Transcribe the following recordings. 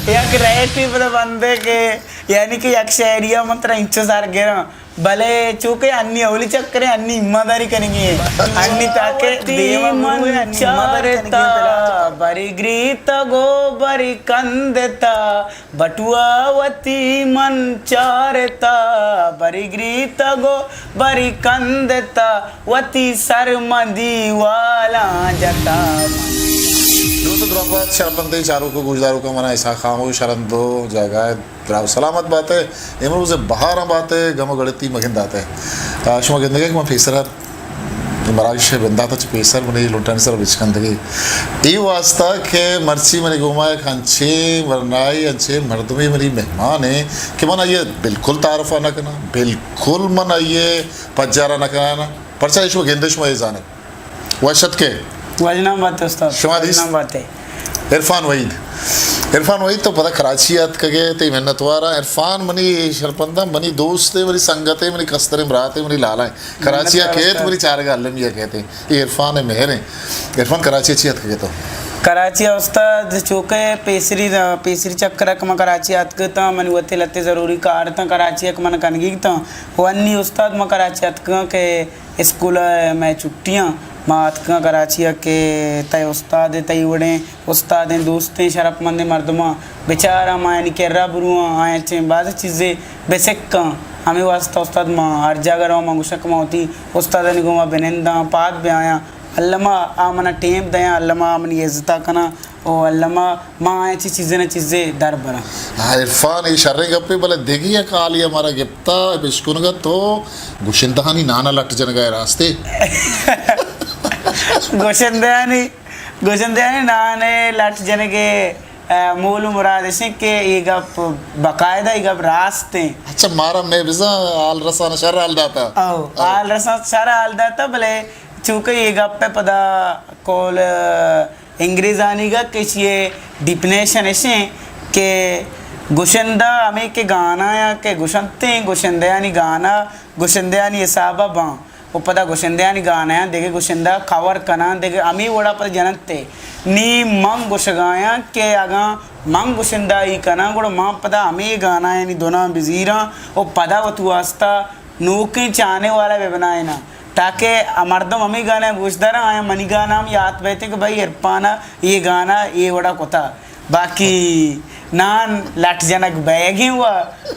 یک ریٹے پدا بندے کہ، یعنی کہ یک شعری ءَ من ترا انچو سر گراں، بلے چونکہ انی اولی چکرے، انی ایمانداری کنگی ایں، انی تاکہ وتی دیما من بروے، انی ایمانداری کنگی ایں، چارتا، بلاچ بری گریتگ و بری کندتا، بٹوا وتی من چارتا، بری گریتگ و بری کندتا، وتی سر من دیوالاں جتا۔ درست و دراہ پات شرپندیں چاروک و گوشداروکاں، منا اسحاق خاموش ہر ہند و جاگہ ءَ دراہ و سلامت بات ئے۔ امروز بہاراں بات ئے، گم و گڑتی مگندات ئے۔ آ، شما گندگ ئے کہ من پیسر ہر مراگش ءَ بندات ءَ چہ پیسر منی لنٹانی سر ءَ بچکندگی۔ اے واسطہ کہ مرچی منی گوما یک انچیں ورنائے، انچیں مردمے منی مہمان ایں کہ من آئی ءَ بالکل تعارف ءَ نہ کناں، بالکل من آئی ءَ پجار ءَ نہ کناں۔ پرچا؟ اے شما گندے، شما اے زان ئے۔ وش اتک ئے۔ وژنام بات ئے استاد۔ شما دیست؟ وژنام بات ئے۔ عرفان وحید۔ عرفان وحید، تو پدا کراچی ءَ اتکگ ئے، تئی منتواراں۔ عرفان منی شرپنداں، منی دوست ئے، منی سنگت ئے، منی کستریں برات ئے، منی لالا ئے۔ کراچی ءَ منتوار کیت، استاد۔ منی چارگ ءَ المی ءَ کیت۔ اے عرفان ءِ مہر ایں۔ عرفان، کراچی ءَ چی اتکگ ئے تو؟ کراچی ءَ استاد چوکہ پیسری، پیسری چکر ءَ کہ من کراچی ءَ اتکگ اتاں، منی وتی لہتے ضروری کار اتاں کراچی ءَ کہ من کنگی اتاں۔ و انی استاد من کراچی ءَ اتکگاں کہ اسکول ءَ مئے چھٹیاں، ما اتکگاں کراچی ءَ کہ تئی استاد ءَ، تئی وڑیں استادیں، دوستیں، شرپمندیں مردماں بچاراں، ما آیانی کرا برواں، آیاں چہ بازیں چیزے بسکاں۔ ہمے واسطہ استاد ما ہر جاگہ رواں، ما گوشاں کہ ما وتی استادانی گوما بننداں، پاد بیایاں۔ الما آ منا ٹیم دیاں، الما آ منی عزتا کناں، او الما ما آیاں چہ چیزے نہ چیزے در براں۔ ہاں عرفان، اے شریں گپے، بلے دگہ یک حالے ءَ مارا گپتا، بشکنگا تو گشندہانی نانا لٹ جنگا ئے، راستے؟ گشندہانی، گشندہانی نان ءِ لٹ جنگ ءِ، ءَ، مول و مراد اش انت کہ اے گپ باقاعدہ، اے گپ راست انت۔ اچھا، مارا مئے بزاں حال رسان شر حال داتا۔ او، او۔ حال رسان شر حال داتا، بلے چونکہ اے گپ ءَ پدا قول، ءَ، انگریزانی گا کہ ایشی ءِ ڈیفینیشن اش انت کہ گشندہ ہمے کہ گانا یا کہ گشنتیں، گشندہانی گانا گشندہانی حساب ءَ باں۔ و پدا گشندہانی گانایاں دگہ گشندہ کور کناں، دگہ ہمے وڑا پدا جننت ءِ۔ نی من گشگایاں کہ اگاں من گشندہی کناں، گڑا من پدا ہمے گانایانی دناں بزیراں و پدا وتی واسطہ نوکیں چاہنے والا بہ بنائیناں، تاکہ آ مردم ہمے گانا گوش داراں، آیاں منی گانا ہم یات بیتیں کہ بھئی عرفان ءَ اے گانا اے وڑا کتا۔ باقی نان لٹ جنگ بیگیں وا،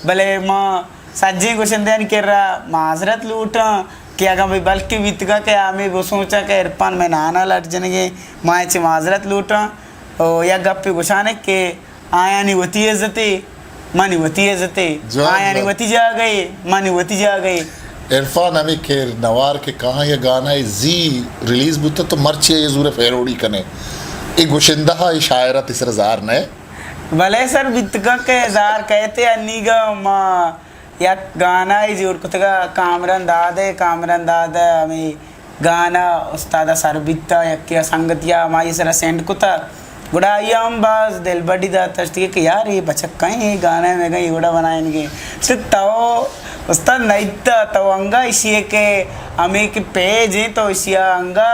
بلے ما سجیں گشندہانی کرا معذرت لوٹاں کہ اگاں بھئی بلکیں بیتگا کہ آ ہمے بسوچاں کہ عرفان مئے نانا لٹ جنگیں، ما چہ معذرت لوٹاں۔ او یک گپے گشانے کہ آیانی وتی عزتے، منی وتی عزتے، جواب، آیانی جواب۔ وتی جاگہے، منی وتی جاگہے۔ عرفان، ہمے کہ نوار کہ کہاں یا گانا زی ریلیز بوتا تو مرچی اے زور پیروڈی کنے۔ اے گشندہ، اے شاعرہ تسر زار نئے؟ بلے سر بیتگاں کہ زار کہتے انیگا ما یک گانا ء جوڑ کتگ ء کامران داد ء، کامران داد ء ہمے گانا استاد ء سر بیت ء یکے ء سنگتی ء ہمائی ء سرا سینڈ کت ء گڑا آئی ء ہم باز دلبڈی دات ء گشتی کہ یار اے بچک کئے اے گانا ء مئے گا اے وڑا بنائینگے۔ گشت تو استاد نئیت ء تو انگا اشی ء کہ ہمے کہ پیج ایں تو اشی ء انگا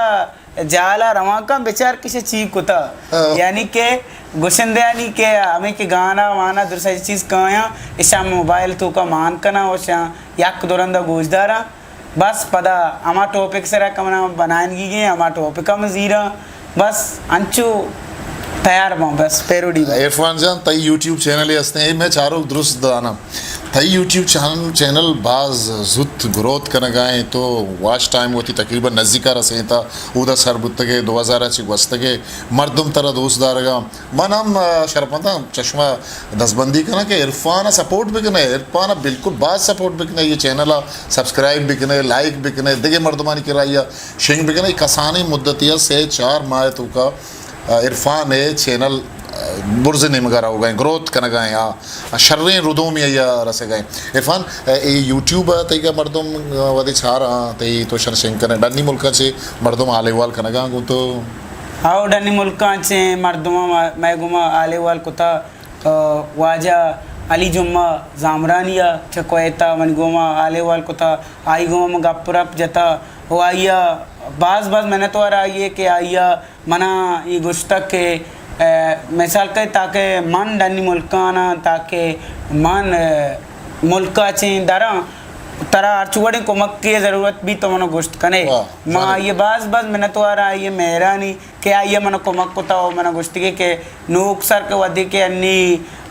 جالا روان کن بچار کش چی کتا۔ ہاں۔ یعنی کہ گشندیانی کہ ہمیں کہ گانا وانا درسا چیز کایاں، اشاں موبائل توکا مان کناں و اشاں یک دو رندا گوش داراں۔ بس پدا ہما ٹاپک سرا کمنا بنائنگی گے، ہما ٹاپک ہم زیراں۔ بس انچو تیار باں، بس پیروڈی باں۔ عرفان جان، تئی یوٹیوب چینل ہستیں، اے میں چاروک درست دانا۔ تئی یوٹیوب چین-، چینل باز زوت گروتھ کنگا ایں، تو واچ ٹائم وتی تقریباً نزیکا رسینتا، اودا سر بوتگے، دو ہزار ء چہ گوستگے، مردم ترا دوست دارگا۔ من ہم، آ، شرپمنداں چہ شما دزبندی کناں کہ عرفان ء سپورٹ بکنے، عرفان ء بالکل باز سپورٹ بکنے، یہ چینل ء سبسکرائب بکنے، لائک بکنے، دگہ مردمانی کرا یہ شنگ بکنے، یہ کسانیں مدتی ء سے چار ماہ توکا عرفان ء چینل برز نیمگا روگا ایں، گروتھ کنگا ایں، آ، آ شریں ردومی آئی ء رسگا ایں۔ عرفان، اے یوٹیوب ء تئیگا مردم ودی چاراں، تئی تو شن شنگ کنے، ڈنی ملکاں چے مردم حال احوال کنگا گوں تو؟ ہاؤ، ڈنی ملکاں چے مردم مئے گوما حال احوال کتا، آ، واجہ علی جمعہ زامرانی ء چہ کویت ء منی گوما حال احوال کتا، آئی گوما من گپ رپ جتا و آئی ء باز باز منتوار آئی ء کہ آئی ء منا اے گوشتگ کہ ء، مثال کہ تاکہ من ڈنی ملکان آں، تاکہ من، ء، ملک ء چیں دراں، ترا ہرچ وڑیں کمکے ء ضرورت بیت تو منو گوشت کنے۔ واہ، ما جانب۔ آئی ء باز باز منتوار آں، آئی ء مہرانی کہ آئی ء منو کمک کتا و منا گوشتگے کہ نوک سر کہ ودی کہ انی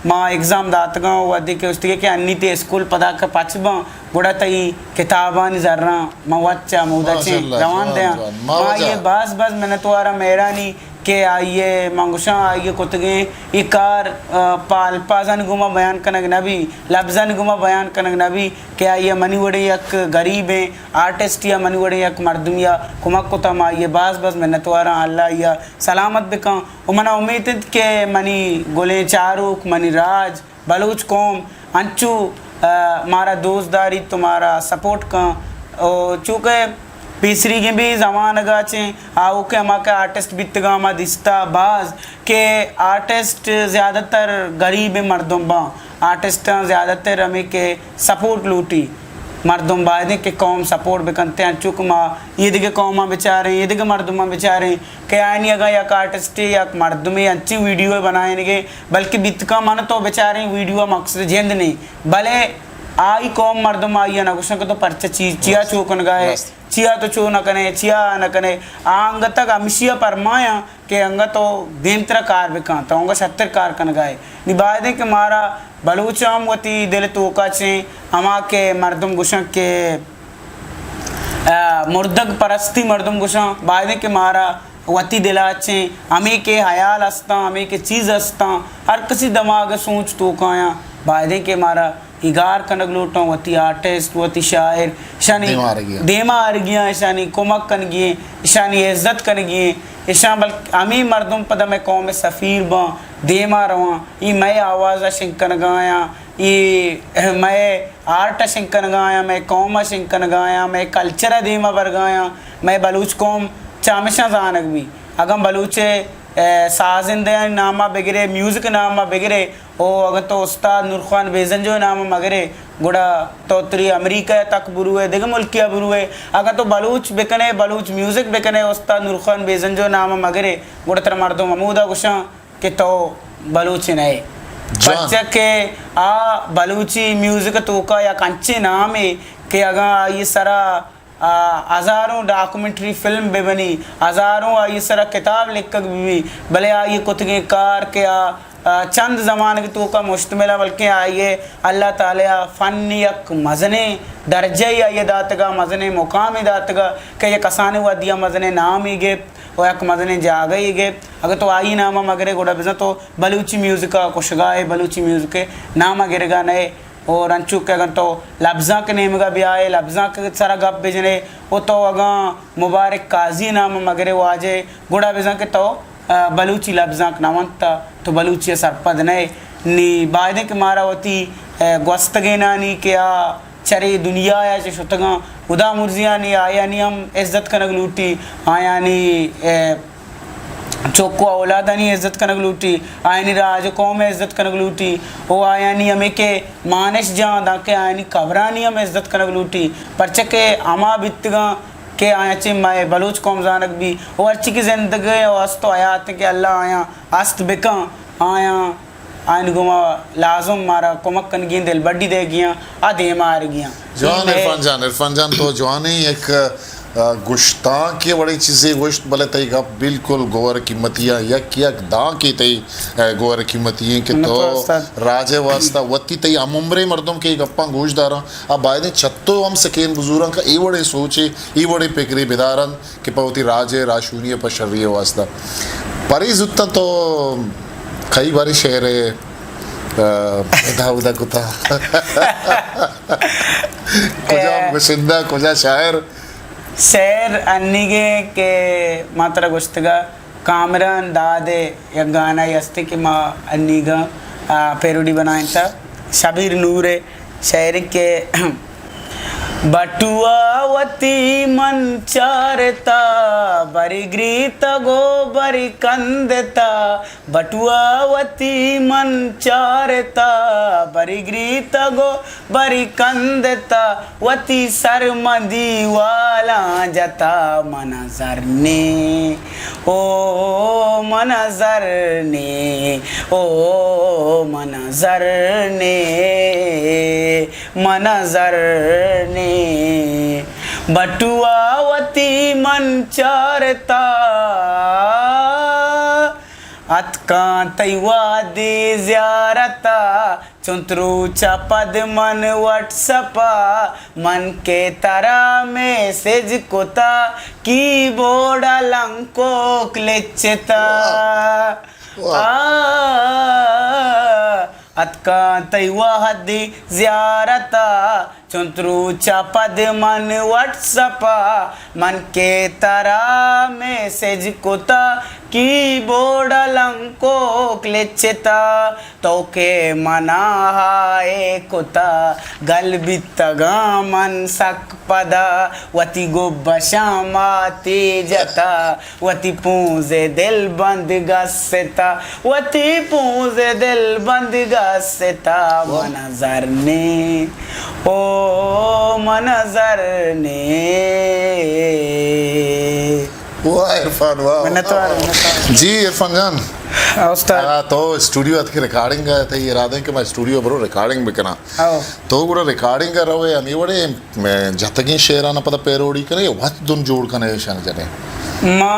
ما ایگزام داتگاں و ودی کہ گوشتگے کہ انی تے اسکول پدا کہ پچ باں گڑا تئی کتابانی زراں من وت چہ ہمودا چیں ماشاءاللہ، روان جوان، دیاں۔ جوان۔ ما ما آئی ء واجہ۔ باز باز منتوار آں مہرانی کہ آئی ء من گوشاں آئی ء کتگیں اے کار، آ، پہ الفاظانی گوما بیان کنگ نہ بی، لبزانی گوما بیان کنگ نہ بی کہ آئی ء منی وڑیں یک غریبیں آرٹسٹ یا منی وڑیں یک مردمی ء کمک کتا۔ ما آئی ء باز باز منتوار آں، اللہ آئی ء سلامت بکن۔ و منا امیت انت کہ منی گلیں چاروک، منی راج، بلوچ قوم انچو، آ، مارا دوست داریت و مارا سپورٹ کن۔ و چونکہ پیسریگیں بھی زمانگا چیں آوکیں ہما کہ آرٹسٹ بیتگاں، ما دیستا باز کہ آرٹسٹ زیادہ تر غریب مردم باں، آرٹسٹاں زیادہ تر ہمیں کہ سپورٹ لوٹی۔ مردم بایدیں کہ قوم سپورٹ بکنت، انچو کہ ما ایدگہ قوماں بچاریں، ایدگہ مردماں بچاریں کہ آیانی اگاں یک آرٹسٹے، یک مردمے انچیں ویڈیو بنائینگے، بلکہ بیتکاں من تو بچاریں ویڈیو مقصد جند نہیں، بلے آئی قوم مردم آئی نہ گوشن کہ تو پرچہ چی، چیا چو کنگائے، چیا تو چو نہ کنے، چیا نہ کنے۔ آ انگت تک ہمشیا پرمایاں کہ انگت تو دیمترا کار بکن، تو انگت شتر کار کنگائے۔ نی بایدیں کہ مارا بلوچ ہم وتی دل توکا چیں ہما کہ مردم گوشن کہ، آ، مردگ پرستی مردم گوشن، بایدیں کہ مارا وتی دلا چیں ہمیں کہ حیال ہستاں، ہمیں کہ چیز ہستاں، ہر کسی دماغ سوچ توکایاں، بایدیں کہ مارا اگار کنگ لوٹاں، وتی آرٹسٹ، وتی شاعر، اشانی دیما آرگی آں۔ دیما آرگی آں، اشانی کمک کنگی ایں، اشانی عزت کنگی ایں، اشاں بلک ہمیں مردم پدا مئے قوم سفیر باں، دیما رواں، ای مئے آواز شنگ کنگایاں، ای مئے آرٹ شنگ کنگایاں، مئے قوم شنگ کنگایاں، مئے کلچر دیما برگایاں، مئے بلوچ قوم چامشاں زانگ بی۔ اگاں بلوچ، اے، سازندہ ناما بگرے، میوزک ناما بگرے، او اگاں تو استاد نورخان بیزنجو نام مگرے، گڑا تو تری امریکہ تک بروئے، دگہ ملکیا بروئے۔ اگاں تو بلوچ بکنے، بلوچ میوزک بکنے، استاد نورخان بیزنجو نام مگرے، گڑا ترا مردم ہمودا گوشاں کہ تو بلوچ نئے۔ جوان۔ پرچہ کہ آ بلوچی میوزک توکا یک انچیں نامے کہ اگاں آئی سرا آ، ہزاروں ڈاکومنٹری فلم بہ بنی، ہزاروں آئی سرا کتاب لکھگ بہ بی، بلے آئی کتگیں کار کہ آ، آ، چند زمانگ توکا مشتمل ء، بلکیں آئی اللہ تعالی ء فن یک مزنیں درجہ ء آئی داتگا، مزنیں مقامے داتگا کہ یک کسانیں وھدی ء مزنیں نامے گپت و یک مزنیں جاگہے گپت۔ اگہ تو آئی نام ء مگرے گڑا بزاں تو بلوچی میوزک ء کشگا ئے، بلوچی میوزک ء نام ء گرگا نئے۔ اور انچو کہ اگاں تو لبزانک نیمگا بیائے، لبزانک سرا گپ بجنے، و تو اگاں مبارک قاضی نام مگرے واجہ، گڑا بزاں کہ تو، آ، بلوچی لبزانک نہ ونتا، تو بلوچی سرپد نئے۔ نی بایدیں کہ مارا وتی، آ، گوستگینانی کہ آ چرے دنیا ء چہ شتگاں، ہدا مرزیانی آیانی ہم عزت کنگ لوٹی، آیانی، آ، چک و اولادانی عزت کنگ لوٹی، آیانی راج و قوم ء عزت کنگ لوٹی، و آیانی ہمے کہ مانش جاں دانکہ آیانی قبرانی ہم عزت کنگ لوٹی، پرچہ کہ ہما بیتگاں کہ آیاں چہ مئے بلوچ قوم زانگ بی، و ہرچی کہ زندگ ء و ہست و حیات انت کہ اللہ آیاں ہست بکن، آیاں آیانی گوما لازم مارا کمک کنگی انت، دلبڈی دئیگی انت، آ دیما آرگی انت۔ جوان اے مئے عرفان جان، عرفان جان تو جوانیں یک، آ، گشتانکے وڑیں چیزے گوشت، بلے تئی گپ بالکل گوہر قیمتی آ، یک یک دانکے تئی، آ، گوہر قیمتی ہیں کہ منت تو وار استاد۔ راج ء واسطہ وتی تئی ہم عمریں مردم کہ اے گپاں گوش داراں، آ بایدیں چتو ہم سکین بزوراں کہ اے وڑیں سوچے، اے وڑیں پکرے بدارن۔ کہ پہ وتی راج ء راہشونی ء پہ شری ء واسطہ۔ پرے زوتاں تو کئی باریں شعر ء، آ، ادا اودا کتا۔ کجا گشندہ، کجا شاعر؟ شعر انیگیں کہ ما ترا گوشتگا کامران داد ء یک گانا ہستے کہ ما انیگا، آ، پیروڈی بنائینتا شبیر نور ء۔ شعر کہ بٹوا وتی من چارتا، بری گریتگ و بری کندتا، بٹوا وتی من چارتا۔ بری گریتگ و بری کندتا، وتی سر من دیوالاں جتا۔ من زر نے، او من زر نے، او من زر نے، من زر نے۔ بٹوا وتی من چارتا، اتکاں تئی وہدی زیارتا۔ چنت روچا پد من وٹسپا، من کہ ترا میسج کتا، کیبورڈ لنکوک لچتا۔ واہ۔ واہ۔ آ، اتکاں تئی وہدی زیارتا، چنت روچا پد من وٹسپا، من کہ ترا میسج کتا، کیبورڈ لنکوک لچتا۔ تو کہ منا ہائے کتا، گل بیتگاں من سک پدا، وتی گبشاں ماتی جتا، وتی پونز دل بند گستا، وتی پونز دل بند گستا۔ واہ۔ من زر نے، او من زر نے۔ واہ عرفان، واہ، منتوار، واہ، واہ۔ منتوار۔ جی عرفان جان۔ ہاں، استاد۔ آ، تو اسٹوڈیو اتکے ریکارڈنگ ءَ، تئی ارادہ ایں کہ ما اسٹوڈیو برو ریکارڈنگ بکناں۔ ہاؤ۔ تو گڑا ریکارڈنگ ءَ روئے، ہمے وڑے، م، جتگیں شعراناں پدا پیروڈی کنے، وت دن جوڑ کنے، ایشان جنے؟ ما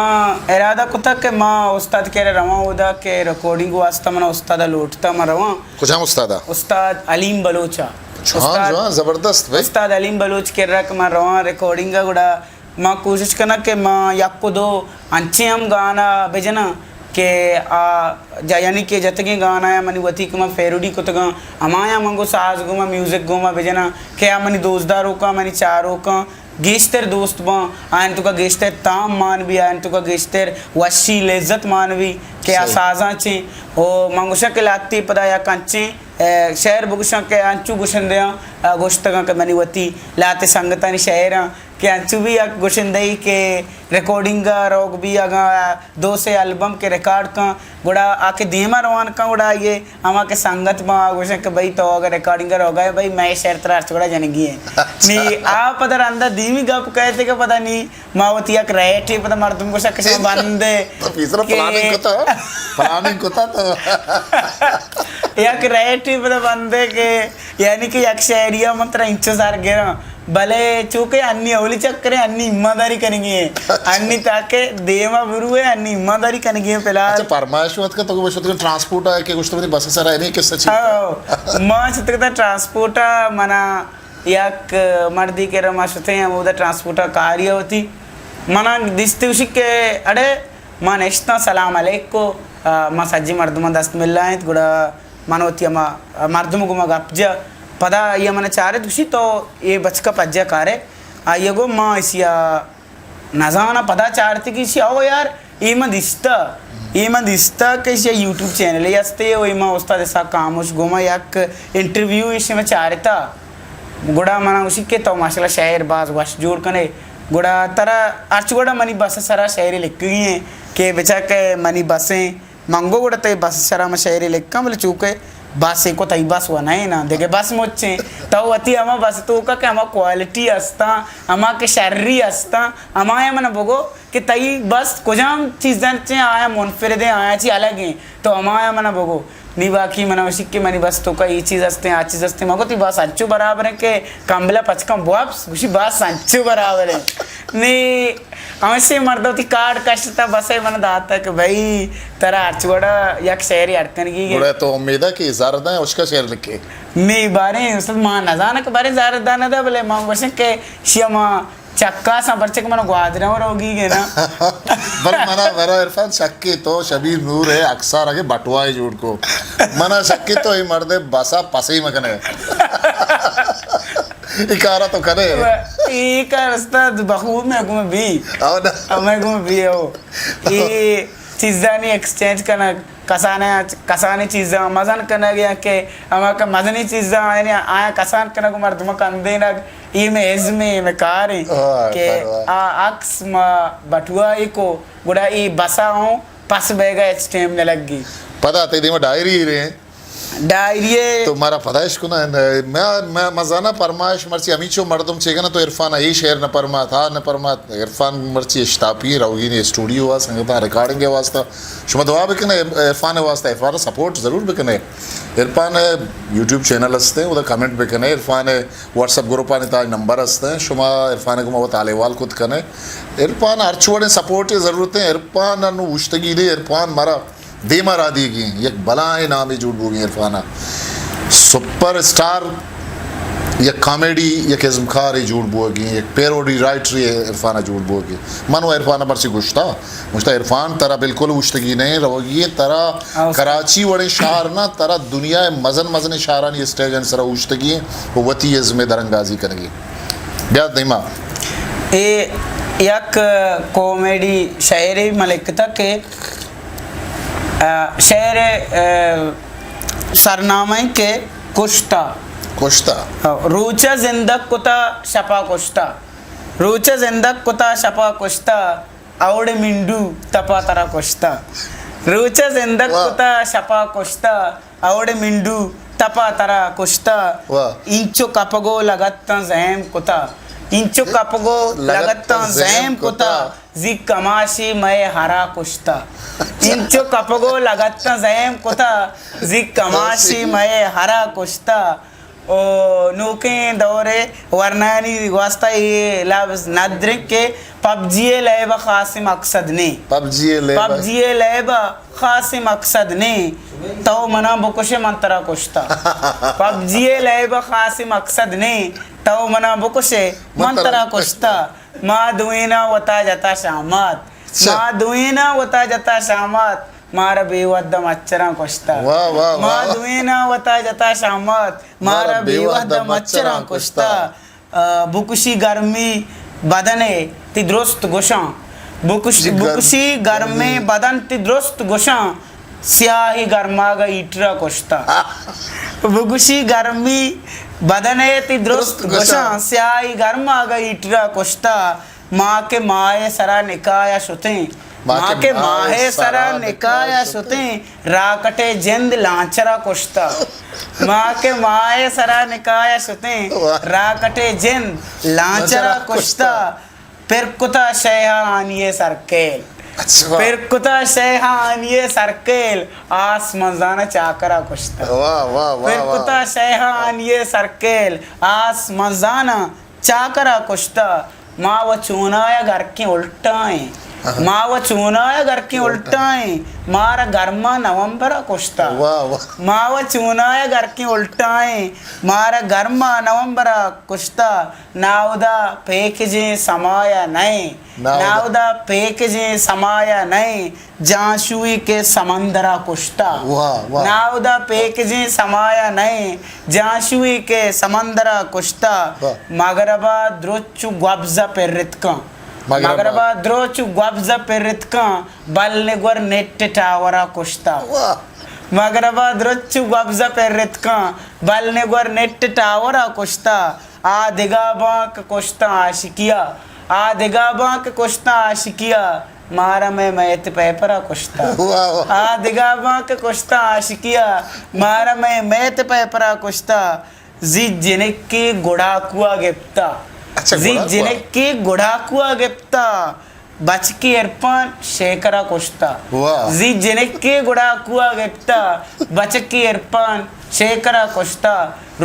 ارادہ کتگ کہ ما استاد کرا رواں، اودا کہ ریکارڈنگ واسطہ منا استاد لوٹتا، ما رواں۔ کجام استاد؟ استاد علیم بلوچ ءَ۔ جوان، استاد، جوان، زبردست بھائی۔ استاد علیم بلوچ کرا کہ ما رواں ریکارڈنگ ءَ، گڑا ما کوشش کناں کہ ما یک و دو انچیں ہم گانا بجناں کہ آ جا-، یعنی کہ جتگیں گانایاں منی وتی کہ من پیروڈی کتگاں، ہمایاں من گوں ساز گوما، میوزک گوما بجناں کہ آ منی دوستداروکاں، منی چاروکاں گیشتر دوست باں، آیان توکا گیشتر تام مان بی، آیان توکا گیشتر وشی، لذت مان بی کہ آ صحیح۔ سازاں چیں۔ او من گوشاں کہ لہتے پدا یک انچیں، اے، شعر بگوشاں کہ انچو گشندیاں، آ، گوشتگاں کہ منی وتی لہتے سنگتانی شعراں کہ انچو بھی یک گشندہی کہ ریکارڈنگ ءَ روگ بی، اگاں دو سے البم کہ ریکارڈ کن، گڑا آ کہ دیما روان کن، گڑا آئی ءِ ہما کہ سنگت باں، آ گوشن کہ بھئی تو اگاں ریکارڈنگ ءَ روگا ئے، بھئی مئے شعر ترا ہرچ گڑا جنگی ایں۔ اچھا۔ نی آ پدا رندا دیمی گپ کئیت کہ پدا نی ما وتی یک ریٹے پدا مردم گوشا کہ شما بندے تو پیسرا کہ پلاننگ کتا، پلاننگ کتا تو۔ یک ریٹے پدا بندے کہ یعنی کہ یک شعریا من ترا انچو زر گراں۔ بلے چونکہ انی اولی چکرے، انی ایمانداری کنگی ایں۔ اچھا۔ انی تاکہ دیما بروے، انی ایمانداری کنگی ایں فی الحال۔ اچھا، فرمائش وت کہ تو شتگے ٹرانسپورٹ ءَ کہ گوشت منی بس سرا، ہمے قصہ چی؟ ہاں، ما شتگتا ٹرانسپورٹ ءَ، منا یک مردی کرا ما شتیں، ہمودا ٹرانسپورٹ ءَ کاری ءَ وتی۔ منا دیستی گوشی کہ اڑے ما نشتاں، سلام علیک کو، آ، ما سجی مردماں دست ملائینت، گڑا من وتی ہما مردم گوما گپ جا۔ پدا آئی ءَ من چارت، گوشی تو اے بچکا پجا کارے؟ آئی ءَ گو ما ایشی ءَ نزاناں۔ پدا چارتی کہ ایشی، او یار، اے من دیستا، اے من دیستا کہ ایشی یوٹیوب چینلے ہستے، و اے من استاد اسحاق خاموش گوما یک انٹرویو ایشی من چارتا۔ گڑا منا گوشی کہ تو ماشاءاللہ شعر باز وش جوڑ کنے۔ گڑا ترا ہرچ گڑا منی بس سرا شعرے لکھگی ایں کہ بچا کہ منی بس ایں۔ من گو گڑا تئی بس سرا من شعرے لکھاں، بلے چونکہ بس ءَ کو تئی بس و نہ نا، دگہ بس مچیں۔ تو وتی ہما بس توکا کہ ہما کوالٹی استاں، ہما کہ شری استاں، ہمایا من بگو کہ تئی بس کجام چیزاں چیں آیا منفردیں، آیا چی الگ ایں، تو ہمایا من بگو۔ نی باقی من وشی کہ منی بس توکا اے چیز استیں، آ چیز استیں۔ من گو تئی بس انچو برابر ایں کہ کمبلا پچکاں بوپس، گوشی بس انچو برابر ایں۔ نی ہمشی مرد وتی کارڈ کشتا، بس ءَ من داتا کہ بھئی ترا ہرچ وڑا یک شعرے اڈ کنگی گے۔ گڑا تو امیدا کہ زر داں اشکا شعر لکھے؟ نی باریں استاد ما نزاناں کہ باریں زر داں نہ دا، بلے ما گوشن کہ شیا ما چکاساں، پرچہ کہ من گوادر ءَ روگی گے نا۔ بل منا، منا عرفان شکے تو شبیر نور ءِ اکسار اگے بٹوائے جوڑ کو۔ منا شکے تو اے مردے بسا پسے مکنے۔ اے کارا تو کنے؟ اے کار استاد بخوب میں گم بی۔ او نا۔ میں گم بی او۔ اے چیزانی ایکسچینج کنگ، کسانیں، کسانیں چیزاں مزن کنگ یا کہ ہما کہ مزنیں چیزاں آیانی، آیاں کسان کنگ و مردماں کندینگ، اے مئے ازم ایں، اے مئے کار ایں۔ واہ، کہ واہ، واہ۔ آ عکس ما بٹوائی کو، گڑا اے بسا ہوں پس بیگا ہچ ٹائم نہ لگی۔ پدا تئی دیما ڈائری رہے ہیں۔ ڈائری ء تو مارا پدا اش کنا، میں، میں، مزانہ پرمائش مرچی ہمیچو مردم چے کنا تو عرفان اے شعر نہ پرمات، ہا نہ پرمات۔ عرفان مرچی اشتاپی روگی نے اسٹوڈیو وا سنگتاں ریکارڈنگ واسطہ۔ شما دعا بکنے عرفان واسطہ، عرفان سپورٹ ضرور بکنے۔ عرفان یوٹیوب چینل ہستے، ادا کمنٹ بکنے۔ عرفان واٹس ایپ گروپ آنی تاج نمبر ہستے، شما عرفان کو مو تالے وال کت کنے۔ عرفان ہر چوڑے سپورٹ ضرورت ہے۔ عرفان نو اوشتگی دے، عرفان مارا دیما را دیگی یک بلائیں نامے جوڑ بوگی عرفانا۔ سپر اسٹار، یک کامیڈی، یک ازمکارے جوڑ بوگی، یک پیروڈی رائٹرے عرفانا جوڑ بوگی۔ من و عرفانا مرچی گشتا، گشتا عرفان ترا بالکل اوشتگی نہیں روگی، ترا کراچی وڑیں شہر نہ، ترا دنیا مزن مزن شہرانی اسٹیجن سرا اوشتگی و وتی ازم درنگازی کنگی۔ بیا دیما۔ اے یک کامیڈی شعرے ملکتا کہ آ، شعر ء، آ، سرنامہ انت کہ کشتہ۔ کشتہ۔ آ، روچ ء زندگ کتا، شپا کشتہ۔ روچ ء زندگ کتا، شپا کشتہ۔ اوڑے منڈو تپا ترا کشتہ۔ روچ ء زندگ واہ۔ کتا، شپا کشتہ۔ اوڑے منڈو تپا ترا کشتہ۔ واہ۔ انچو کپگو لگتاں زہم کتا۔ انچو کپگو لگتاں لگتاں زہم زہم کتا۔ کتا۔ زی کماشی مئے ہرا کشتہ۔ انچو کپگو لگتاں زہم کتا، زی کماشی مئے ہرا کشتہ۔ او نوکیں دور ء ورنایانی واسطہ اے لبز ندریں کہ پب جی ء لیب ء خاصیں مقصد نے۔ پب جی ء لیب ء۔ پب جی ء لیب ء خاصیں مقصد نے۔ تو منا بکشے من ترا کشتہ۔ پب جی ء لیب ء خاصیں مقصد نے۔ تو منا بکشے من ترا کشتہ۔ ما دوئیناں وتا جتا شامات۔ اچھا۔ ما دوئیناں وتا جتا شامات، مارا بے وھد ء مچراں کشتہ۔ واہ، واہ، ما واہ۔ دوئیناں وتا جتا شامات، مارا مارا بے بے وھد وھد ء ء مچراں مچراں کشتہ۔ کشتہ۔ آ، بکشی گرمی بدن ء تی درست گشاں۔ بکش-، جی، گر-، بکشی گرمی گرمی۔ بدن تی درست گشاں۔ سیاہی گرماگ ء ہیٹر ء کشتہ۔ بگوشی گرمی بدن ء تی درست درست گشاں۔ گشاں، سیاہی گرماگ ء ہیٹر ء کشتہ۔ ما کہ ماہ ء سرا نکاح ء شتیں، ما ما کہ کہ ماہ ماہ ء ء سرا سرا نکاح ء نکاح ء شتیں، شتیں، راکٹ ء جند لانچر ء کشتہ۔ ما کہ ماہ ء سرا نکاح ء شتیں، واہ۔ راکٹ ء جند لانچر ء لانچر ء کشتہ۔ کشتہ۔ پر کتا شیہانی ء سرکیل۔ اچھا۔ پر کتا شیہانی ء سرکیل، آس منزان ء چاکر ء کشتہ۔ واہ، واہ، واہ، پر واہ۔ کتا شیہانی ء سرکیل، آس منزان ء چاکر ء کشتہ۔ ما و چونایا گرکیں الٹائیں۔ آہا۔ ما و چونایا گرکیں الٹائیں۔ الٹائیں۔ مارا گرما نومبر ء کشتہ۔ واہ، واہ۔ ما و چونایا گرکیں الٹائیں۔ مارا گرما نومبر ء کشتہ۔ ناودا پیکجیں سمایا نئیں۔ ناودا۔ ناودا پیکجیں سمایا نئیں۔ جانشوئی کے سمندرا کشتہ۔ واہ، واہ۔ ناودا پیکجیں سمایا نئیں۔ جانشوئی کے سمندرا کشتہ۔ واہ۔ مغربا درچ و گوبزا پرتکاں۔ مغربا۔ مغربا درچ و گوبزا پرتکاں۔ بل نگور نیٹ ٹاورا کشتہ۔ واہ۔ مغربا درچ و گوبزا پرتکاں۔ بل نگور نیٹ ٹاورا کشتہ۔ آ دگہ بانک کشتاں عاشقیا، آ دگہ بانک کشتاں عاشقیا، مارا مئے میت پیپرا کشتہ۔ واہ، واہ۔ آ دگہ بانک کشتاں عاشقیا، مارا مئے میت پیپرا کشتہ۔ زی جنکے گڑاکوا گپتہ۔ اچھا، زی گڑاکوا۔ جنکے گڑاکوا گپتہ۔ بچکے عرفان شیکرا کشتہ۔ واہ۔ زی جنکے گڑاکوا گپتہ، بچکے عرفان شیکرا کشتہ،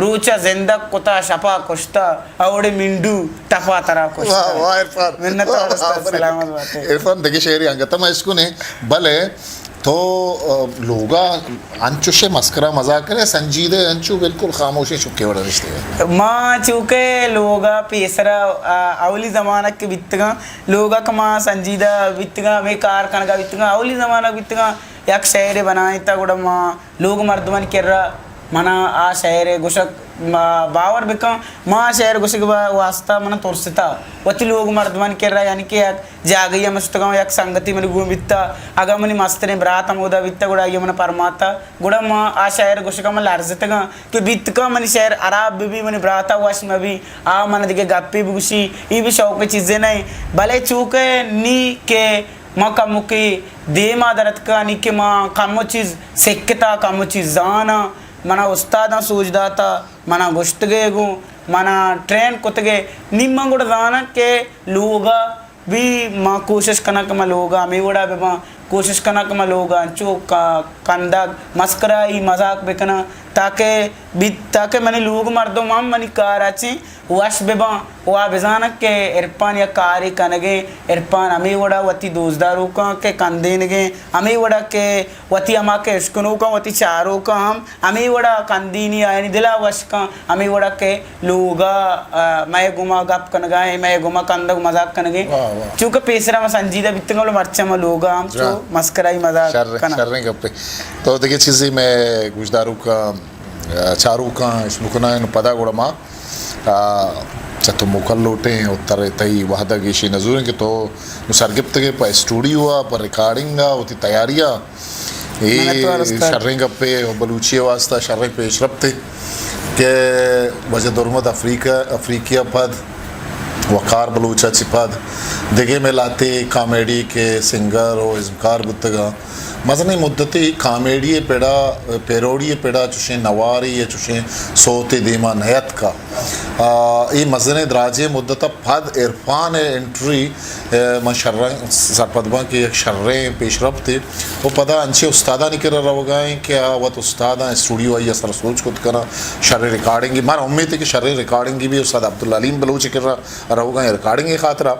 روچا زندگ کتا شپا کشتہ، اوڑے منڈو تپا ترا کشتہ۔ واہ، واہ عرفان۔ منت وار استاد، آفرین۔ سلامت باتے۔ عرفان دگہ شعرے انگت ہم اشکنے، بلے تو، آ، لوگا انچوشے مسکرا مزاک کرے، سنجیدہ انچو بالکل خاموشیں چکے وڑا نشتے۔ ما چوکہ لوگا پیسرا، آ، اولی زمانگ کہ بیتگاں، لوگا کہ ما سنجیدہ بیتگاں، ہمے کار کنگا بیتگاں، اولی زمانگ بیتگاں، یک شعرے بنائینتا گڑا ما لوگ مردمانی کرا منا آ شعرے گوشگ ما باور بکن، ما شعر گوشگ وا-، واسطہ من ترستا وتی لوگ مردمانی کرا، یعنی کہ یک جاگہی ہم شتگاں، یک سنگتی منی گون بیتا، اگاں منی مستریں برات ہمودا بیتا، گڑا آئی من پرماتا، گڑا ما آ شعر گوشگا من لرزتگاں کہ بیتکا منی شعر حراب بہ بی، منی براتا وش مہ بی، آ من دگہ گپے بگوشی، ای بھی شوق چیزے نہ، بلے چوکہ نی کہ ما کموکی دیما درتکا، نی کہ ما کمو چیز سکتا، کمو چیز زانا، منا استاداں سوج داتا، منا گوشتگے گوں، منا ٹرین کتگے، نی من گڑا زاناں کہ لوگا بھی ما کوشش کناں کہ ما لوگا ہمے وڑا بہ باں، کوشش کناں کہ ما لوگا انچو کا-، کندگ، مسکرائی، مذاق بکناں، تاکہ بیت، تاکہ منی لوگ مردم ہم منی کارا چیں وش بہ باں، و آ بزاناں کہ عرفان یک کارے کنگیں، عرفان ہمے وڑا وتی دوستداروکاں کہ کندینگیں، ہمے وڑا کہ وتی ہما کہ اشکنوکاں، وتی چاروکاں ہم ہمے وڑا کندینی، آیانی دلا وش کن، ہمے وڑا کہ لوگا، آ، مئے گوما گپ کنگا ایں، مئے گوما کندگ مذاق کنگیں۔ واہ، واہ۔ چونکہ پیسرا ما سنجیدہ بیتگاں، بلے مرچاں ما لوگا ہم چو مسکرائی مذاق کناں۔ شریں گپے۔ تو دگہ چیزے مئے گوشداروکاں، آ، چاروکاں اشکنوکاں پدا گڑا ما، آ، چہ تو موکل لوٹیں و تر-، تئی وہدا گیشی نزوریں کہ تو نوں سرگپتگے پہ اسٹوڈیو ء، پہ ریکارڈنگ ء، وتی تیاری ء۔ اے منتوار استاد۔ شریں گپے و بلوچی ء واستہ شریں پیشرپتے کہ واجہ درمد افریقہ، افریقی ء پد، وقار بلوچ ء چہ پد، دگہ مئے لہتے کامیڈی کہ سنگر و ازمکار بوتگ ء، مزنیں مدتے کامیڈی ء پڑا، پیروڈی ء پڑا چوشیں نوارے یا چوشیں سوتے دیما نیتکا۔ آ، اے مزنیں دراجیں مدت ء پد عرفان ء انٹری، آ، من شریں سرپد باں کہ یک شریں پیشرپتے و پدا انچیں استادانی کرا روگا ایں کہ آ وت استاداں اسٹوڈیو آئی ء سر سوج کت کناں، شریں ریکارڈنگے، مارا امیت ہے کہ شریں ریکارڈنگے بھی استاد عبدالعلیم بلوچ ء کرا روگا ایں ریکارڈنگے خاطرا،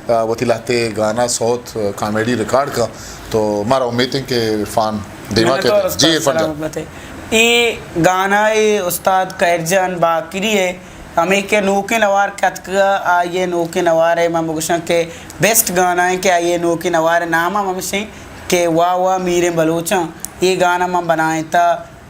آ، وتی لہتے گانا سوت، آ، کامیڈی ریکارڈ کن۔ تو مارا امیت ہے کہ عرفان دیما منتوار کہتے۔ جی استاد، عرفان جان۔ سلامت بات۔ اے گانا اے استاد خیر جان باقری ہے، ہمے کہ نوکیں نوار کتکا، آئیے نوکیں نوار ہے، من بگوشاں کہ بیسٹ گانا ہے کہ آئیے نوکیں نوار نام ہم ہمشیں کہ واہ واہ میریں بلوچاں۔ اے گانا من بنائیں تا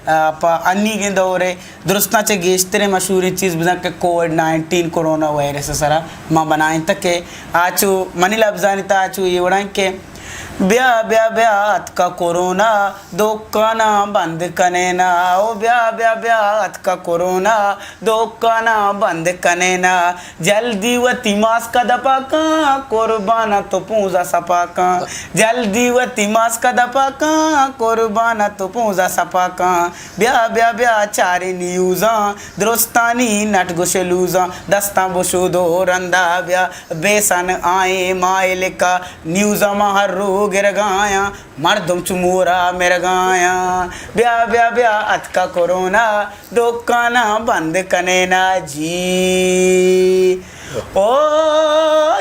آ، پہ انیگیں دور ء درستاں چہ گیشتریں مشہوریں چیز بزاں کہ کووڈ نائنٹین کرونا وائرس ء سرا ما بنائینتگ کہ آچو منی لبزانی تہا آچو اے وڑا انت کہ بیا بیا بیا اتکا کرونا، دکاناں بند کنینا، او بیا بیا بیا اتکا کرونا، دکاناں بند کنینا، جلدی وتی ماسک ء دپا کن، قربان تو پونزا سپا کن۔ جلدی وتی ماسک ء دپا کن، قربان تو پونزا سپا کن۔ بیا بیا بیا چاریں نیوزاں، درستانی نٹ گوش لوزاں، دستاں بشو دو رندا بیا۔ بیسن آئیں مائلکا، نیوزاں ما ہر رو گرگایاں، مردم چو مورا مرگایاں۔ بیا بیا بیا اتکا کرونا، دکاناں بند کنینا جی۔ او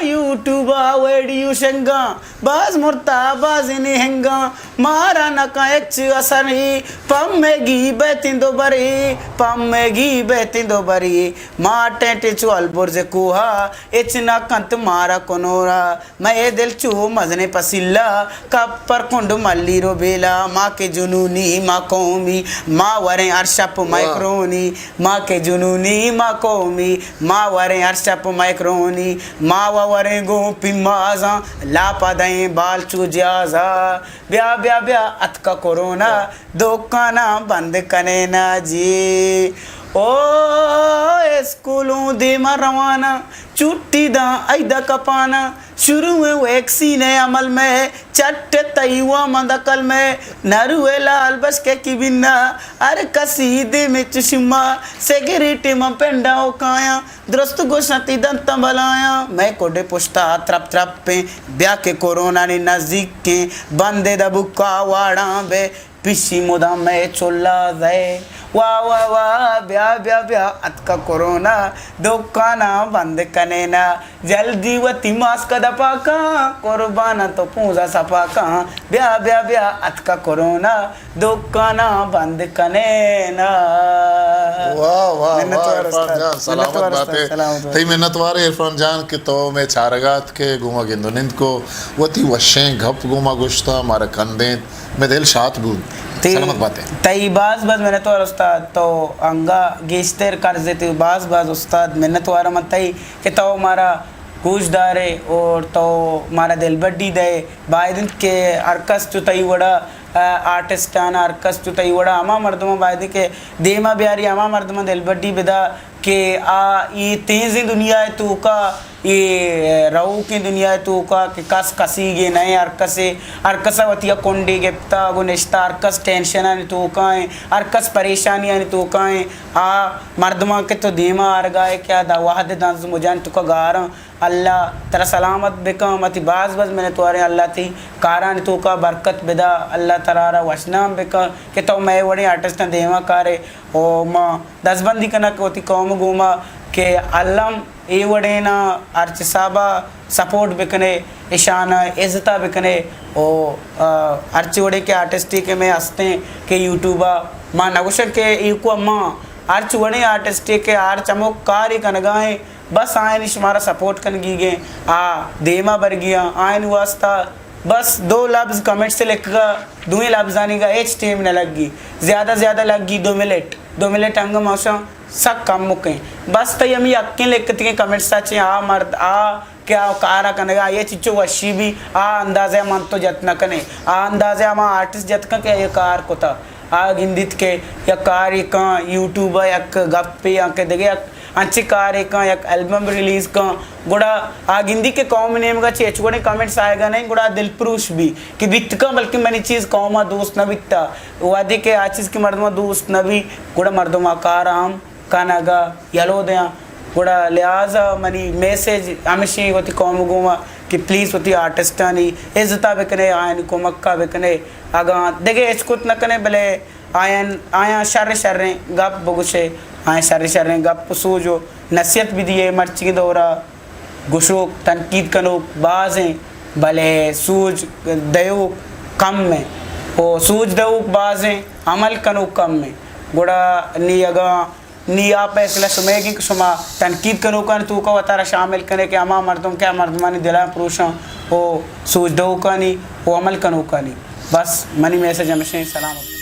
یوٹیوب ء ویڈیو شنگاں، باز مرتا باز نہنگاں، مارا نہ کن ہچ اثرے، پمیگی بیتیں دوبرے، پمیگی بیتیں دوبرے، ما ٹینٹے چو البرز کوہا، ہچ نہ کنت مارا کنورا۔ مئے دل چو مزنیں پسیلا، کپر کنڈ ملی رو بیلا، ما کہ جنونی ما قومی، ما وریں ہر شپ مئے کرونی، ما کہ جنونی ما قومی، ما وریں ہر شپ مئے کرونی، ما و وریں گوں پیمازاں، لاپا دئیں بال چو جہازا۔ بیا بیا بیا اتکا کرونا، دکاناں بند کنینا جی۔ او اسکولوں دیما روانا، چھٹی داں عیدا کپانا، شروع ویکسین عمل میں، چٹ تئی وامند عقل میں، نہ روئے لال بشکے کی بنا، ہر کسی دیم چشما، سگریٹ من پنڈا او کایاں، درست گوشاں تی دنتاں بلایاں، میں کوڈے پشتا ترپ ترپیں، بیا کہ کرونا نی نزدیکیں، بندے دا بکا واڑاں بے، پشی مدام مئے چلا زئے۔ واہ واہ واہ، بیا بیا بیا، اتکا کرونا، دکاناں بند کنینا، جلدی وتی ماسک دپا کن، قربان تو پونزا سپا کن، بیا بیا بیا، اتکا کرونا، دکاناں بند کنینا۔ واہ، واہ، منت واہ، وار عرفان استاد۔ جان، منت سلامت وار استاد، باتے۔ سلامت باتے۔ تئی منت وار عرفان جان کہ تو مئے چارگا اتکے، گوما گند و نند کو، وتی وشیں گپ گوما گوشتا، مارا کندینت، مئے دل شات بوت۔ تئی، سلامت باتے۔ تئی باز باز منت وار استاد، تو انگا گیشتر قرض تئی، باز باز استاد منت وار من تئی کہ تو مارا گوش دارے اور تو مارا دلبڈی دئے۔ باید انت کہ ہر کس چو تئی وڑا، آ، آرٹسٹانا، ہر کس چو تئی وڑا ہما مردماں باید انت کہ دیما بیاری، ہما مردماں دلبڈی بدا کہ آ اے تیزیں دنیا ءِ توکا، اے روکیں دنیا ءِ توکا کہ کس کسیگے نئے، ہر کسے، ہر کسا وتی ءَ کنڈے گپتا گوں نشتا، ہر کس ٹینشنانی توکا ایں، ہر کس پریشانیانی توکا ایں۔ آ مردماں کہ تو دیما آرگا ئے کہ آ دا وہد دنز مجانی توکا گاراں، اللہ ترا سلامت بکن، ما تئی باز باز منتواریں، اللہ تئی کارانی توکا برکت بدا، اللہ ترا را وشنام بکن کہ تو مئے وڑیں آرٹسٹاں دیما کارے۔ او ما دزبندی کناں کہ وتی قوم گوما کہ الم اے وڑینا ہرچ حسابا سپورٹ بکنے، اشانا عزتا بکنے۔ او، آ، ہرچ وڑے کہ آرٹسٹے کہ میں ہستیں کہ یوٹیوبا، ما نگوشن کہ ایکو ما ہرچ وڑیں آرٹسٹے کہ ہرچ ہمو کارے کنگائیں، بس آیانی شمارا سپورٹ کنگی گیں، آ دیما برگی آں، آیانی واسطہ بس دو لبز کمنٹس لکھگا، دوئیں لبزانی گا ہچ ٹیم نہ لگی، زیادہ زیادہ لگی دو منٹ، دو منٹ انگا موشاں سک کم مکیں۔ بس تئی ہمیں یکیں لکھتگیں کمنٹس چیں آ مرد آ کہ آ کارا کنگا، یہ چچو وشی بھی آ اندازہ من تو جت نہ کنے، آ اندازہ ہما آرٹسٹ جت کن کہ یہ کار کتا۔ آ گندیت کہ یک کارے کن، یوٹیوب ءَ یک گپے یا کہ دگہ یک انچیں کارے کن، یک البم ریلیز کن، گڑا آ گندی کہ قوم نیمگا چہ ہچ وڑیں کمنٹس آئیگا نہیں، گڑا دل پروش بی کہ بیت کن، بلکہ منی چیز قوم ءَ دوست نہ بیتا۔ وہدے کہ آ چیز کہ مردم ءَ دوست نہ بی، گڑا مردم آ کار ہم کنگا یلو دیاں۔ گڑا لہذا منی میسج ہمیشی وتی قوم گوما کہ پلیز وتی آرٹسٹانی عزتا بکنے، آیانی کمکا بکنے۔ اگاں دگہ ہچ کت نہ کنے، بلے آیان، آیاں شر شریں گپ بگوشے، آیاں شر شریں گپ و سوج و نصیحت بدیے۔ مرچی دورا گشوک، تنقید کنوک بازیں، بلے سوج دیوک کم ایں، و سوج دیوک بازیں، عمل کنوک کم ایں۔ گڑا نی اگاں نی آ فیصلہ شمئیگیں کہ شما تنقید کنوکانی توکا وتارا شامل کنے کہ ہما مردم کہ آ مردمانی دلاں پروشاں و سوج دیوکانی و عمل کنوکانی۔ بس منی میسج ہمیشیں۔ سلامت۔